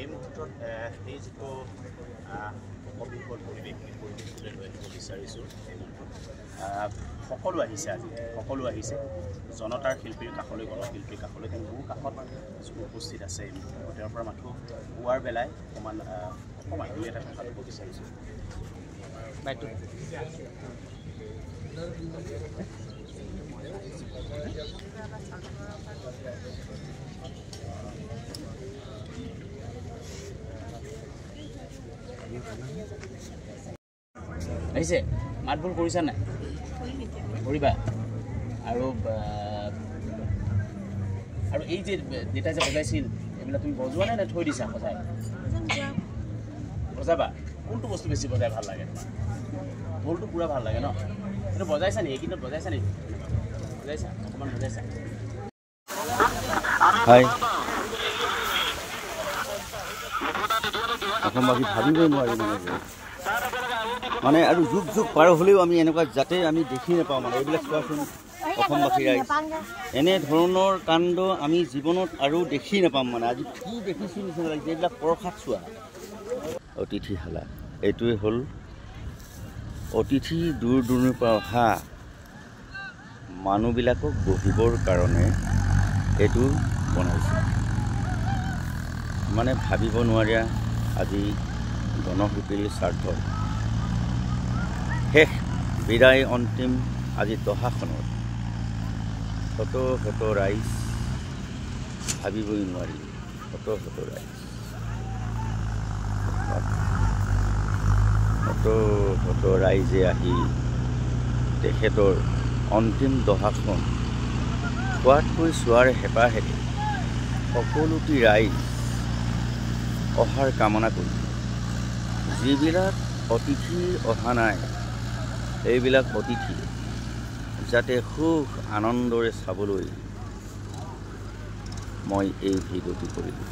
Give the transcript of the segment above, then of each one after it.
এই মুহূৰ্তত এই যিটো অবিকল পৰিৱেশ, এই পৰিৱেশটোলৈ লৈ আহিব বিচাৰিছোঁ। এই মুহূৰ্তত সকলো আহিছে, আজি সকলো আহিছে জনতাৰ শিল্পীৰ কাষলৈ, গণশিল্পীৰ কাষলৈ। তেওঁ মোৰ কাষত উপস্থিত আছে এই মুহূৰ্তত। তেওঁৰ পৰা মাথো পুৱাৰ বেলাই অকণমান অকণমান দুই এটা কথা ক'ব বিচাৰিছোঁ। আহিছে, মাত বোল কৰিছা নাই? কৰিবা। আৰু আৰু এই যে দেউতাই যে বজাইছিল, এইবিলাক তুমি বজোৱা নাই নে থৈ দিছা সজাই? বজাবা। কোনটো বস্তু বেছি বজাই ভাল লাগে তোমাৰ? ঢোলটো পূৰা ভাল লাগে ন? সেইটো বজাইছা নেকি? এইকেইদিনত বজাইছা নেকি? বজাইছা, অকণমান বজাইছা। হাই, অসমবাসী ভাবিবই নোৱাৰি মানে আৰু যুগ যুগ পাৰ হ'লেও আমি এনেকুৱা যাতে আমি দেখি নাপাওঁ মানে। এইবিলাক চোৱাচোন অসমবাসী ৰাইজ, এনেধৰণৰ কাণ্ড আমি জীৱনত আৰু দেখি নাপাম মানে। আজি কি দেখিছোঁ নিচিনা লাগিছে। এইবিলাক প্ৰসাদ চোৱা, অতিথিশালা। এইটোৱে হ'ল অতিথি দূৰ দূৰণিৰ পৰা অহা মানুহবিলাকক বহিবৰ কাৰণে এইটো বনাইছে। মানে ভাবিব নোৱাৰা আজি গণশিল্পীৰ স্বাৰ্থ শেষ বিদায় অন্তিম আজি দহাখনত শত শত ৰাইজ, ভাবিবই নোৱাৰি, শত শত ৰাইজ, শত শত ৰাইজে আহি তেখেতৰ অন্তিম দহাখন খোৱাতকৈ চোৱাৰ হেঁপাহেৰে সকলোটি ৰাইজ অহাৰ কামনা কৰি, যিবিলাক অতিথি অহা নাই এইবিলাক অতিথি যাতে সুখ আনন্দৰে চাবলৈ মই এই ভিডিঅ'টো কৰিলোঁ।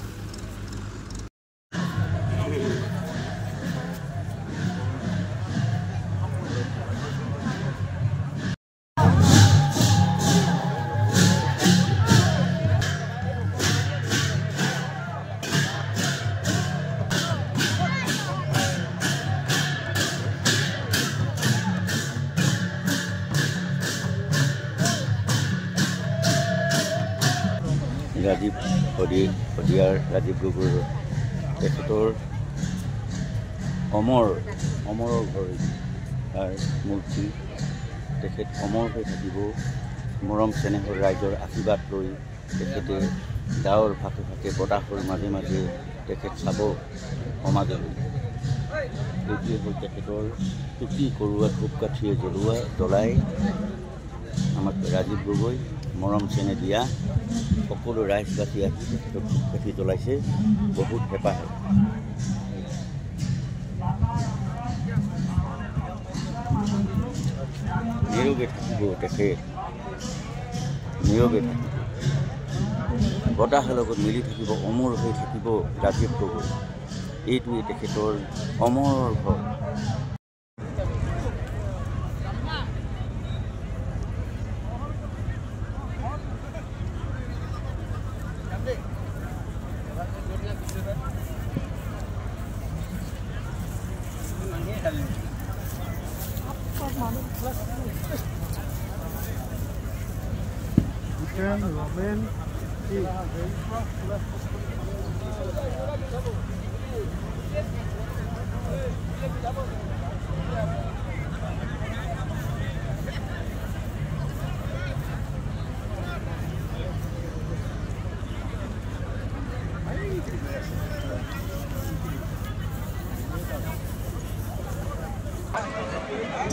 ৰাজীৱ শদিয়াৰ ৰাজীৱ গগৈৰ তেখেতৰ অমৰৰ ঘৰ, তাৰ মূৰ্তি। তেখেত অমৰ হৈ থাকিব। মৰম চেনেহৰ ৰাইজৰ আশীৰ্বাদ লৈ তেখেতে গাঁৱৰ ফাকে ফাকে বতাহৰ মাজে মাজে তেখেত চাব সমাজলৈ। এইটোৱে হ'ল তেখেতৰ টুকি কৰোৱা ধূপকাঠিয়ে জ্বলোৱা জ্বলাই আমাক ৰাজীৱ গগৈ মৰম চেনেহ দিয়া সকলো ৰাইজবাসী আহি তেখেতক ধূপকাঠি জ্বলাইছে বহুত হেঁপাহে। নিৰোগে থাকিব তেখেত, নিৰোগে থাকিব, বতাহৰ লগত মিলি থাকিব, অমৰ হৈ থাকিব ৰাজীৱ গগৈ। এইটোৱে তেখেতৰ অমৰ ঘৰ।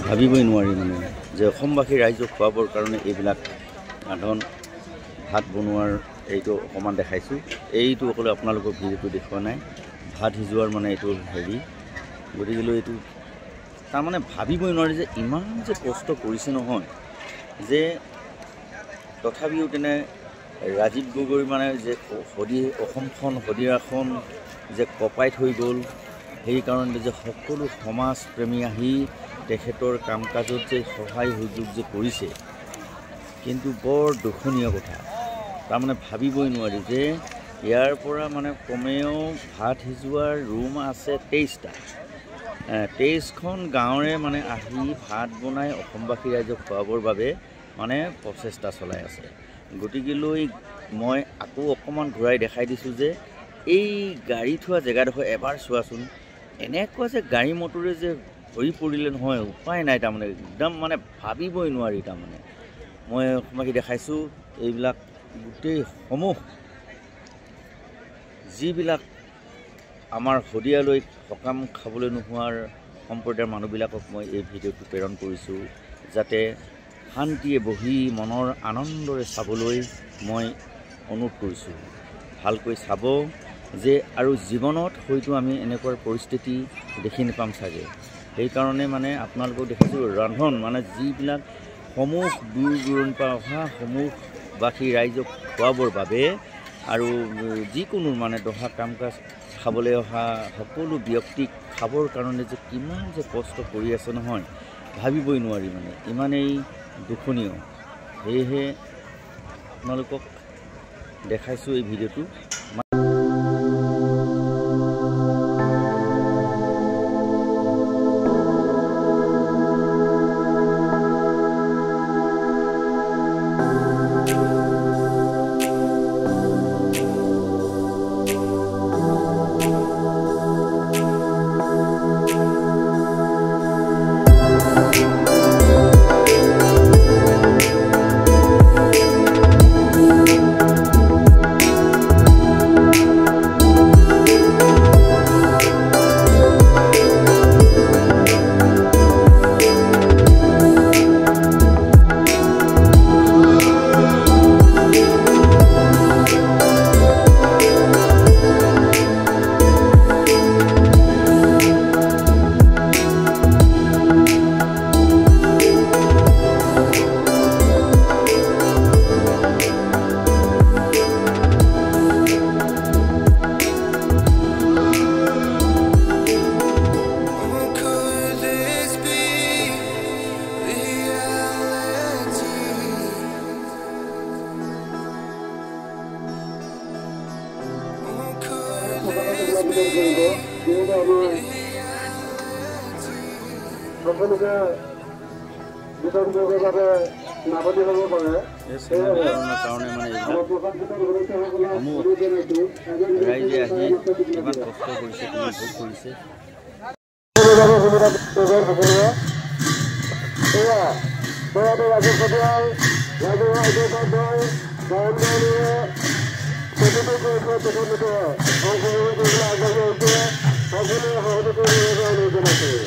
ভাবিবই নোৱাৰি মানে যে অসমবাসী ৰাইজক খুৱাবৰ কাৰণে এইবিলাক ৰান্ধন ভাত বনোৱাৰ এইটো অকণমান দেখাইছোঁ। এইটো অকলে আপোনালোকক ভিডিঅ'টো দেখুওৱা নাই, ভাত সিজোৱাৰ মানে এইটো হেৰি। গতিকেলৈ এইটো তাৰমানে ভাবিবই নোৱাৰি যে ইমান যে কষ্ট কৰিছে নহয়, যে তথাপিও তেনে ৰাজীৱ গগৈ মানে যে অসমখন শদিয়াখন যে কঁপাই থৈ গ'ল, সেইকাৰণে যে সকলো সমাজপ্ৰেমী আহি তেখেতৰ কাম কাজত যে সহায় সুযোগ যে কৰিছে, কিন্তু বৰ দুখনীয় কথা। তাৰমানে ভাবিবই নোৱাৰি যে ইয়াৰ পৰা মানে কমেও ভাত সিজোৱাৰ ৰুম আছে 23টা। 23খন গাঁৱৰে মানে আহি ভাত বনাই অসমবাসী ৰাইজক খুৱাবৰ বাবে মানে প্ৰচেষ্টা চলাই আছে। গতিকেলৈ মই আকৌ অকণমান ঘূৰাই দেখাই দিছোঁ যে এই গাড়ী থোৱা জেগাডোখৰ এবাৰ চোৱাচোন, এনেকুৱা যে গাড়ী মটৰে যে ভৰি পৰিলে নহয়, উপায় নাই তাৰমানে, একদম মানে ভাবিবই নোৱাৰি তাৰমানে। মই অসমবাসী দেখাইছোঁ এইবিলাক গোটেইসমূহ যিবিলাক আমাৰ শদিয়ালৈ সকাম খাবলৈ নোহোৱাৰ সম্প্ৰদায়ৰ মানুহবিলাকক মই এই ভিডিঅ'টো প্ৰেৰণ কৰিছোঁ, যাতে শান্তিয়ে বহি মনৰ আনন্দৰে চাবলৈ মই অনুৰোধ কৰিছোঁ। ভালকৈ চাব যে আৰু জীৱনত হয়তো আমি এনেকুৱা পৰিস্থিতি দেখি নাপাম চাগে। সেইকাৰণে মানে আপোনালোকক দেখিছোঁ ৰন্ধন মানে যিবিলাক সমূহ দূৰ দূৰণিৰ পৰা অহা সমূহবাসী ৰাইজক খুৱাবৰ বাবে আৰু যিকোনো মানে দহা কাম কাজ খাবলৈ অহা সকলো ব্যক্তিক খাবৰ কাৰণে যে কিমান যে কষ্ট কৰি আছে নহয়, ভাবিবই নোৱাৰি মানে, ইমানেই দুখনীয়। সেয়েহে আপোনালোকক দেখাইছোঁ এই ভিডিঅ'টো। সকলোকে বিতৰণ কৰিবৰ বাবে নাগৰিক হ'ব পাৰে। ৰাইজে আহি কিমান কষ্ট কৰিছে, কিমান ভোগ কৰিছে। অংশগ্ৰহণ কৰিবলৈ আগবাঢ়ি আহিছে। সকলোৱে সহযোগ কৰিবলৈ অনুৰোধ জনাইছোঁ।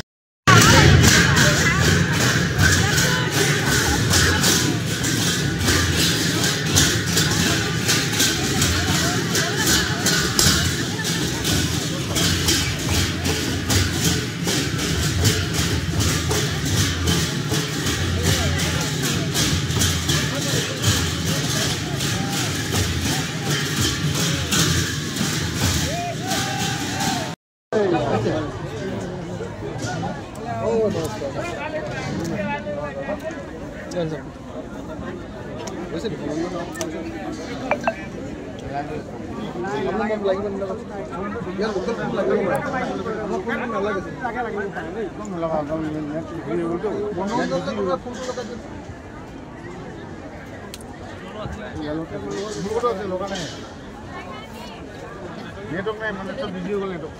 নেটৱৰ্ক নাই মানে চব বিজি হৈ গ'ল নেটৱৰ্ক।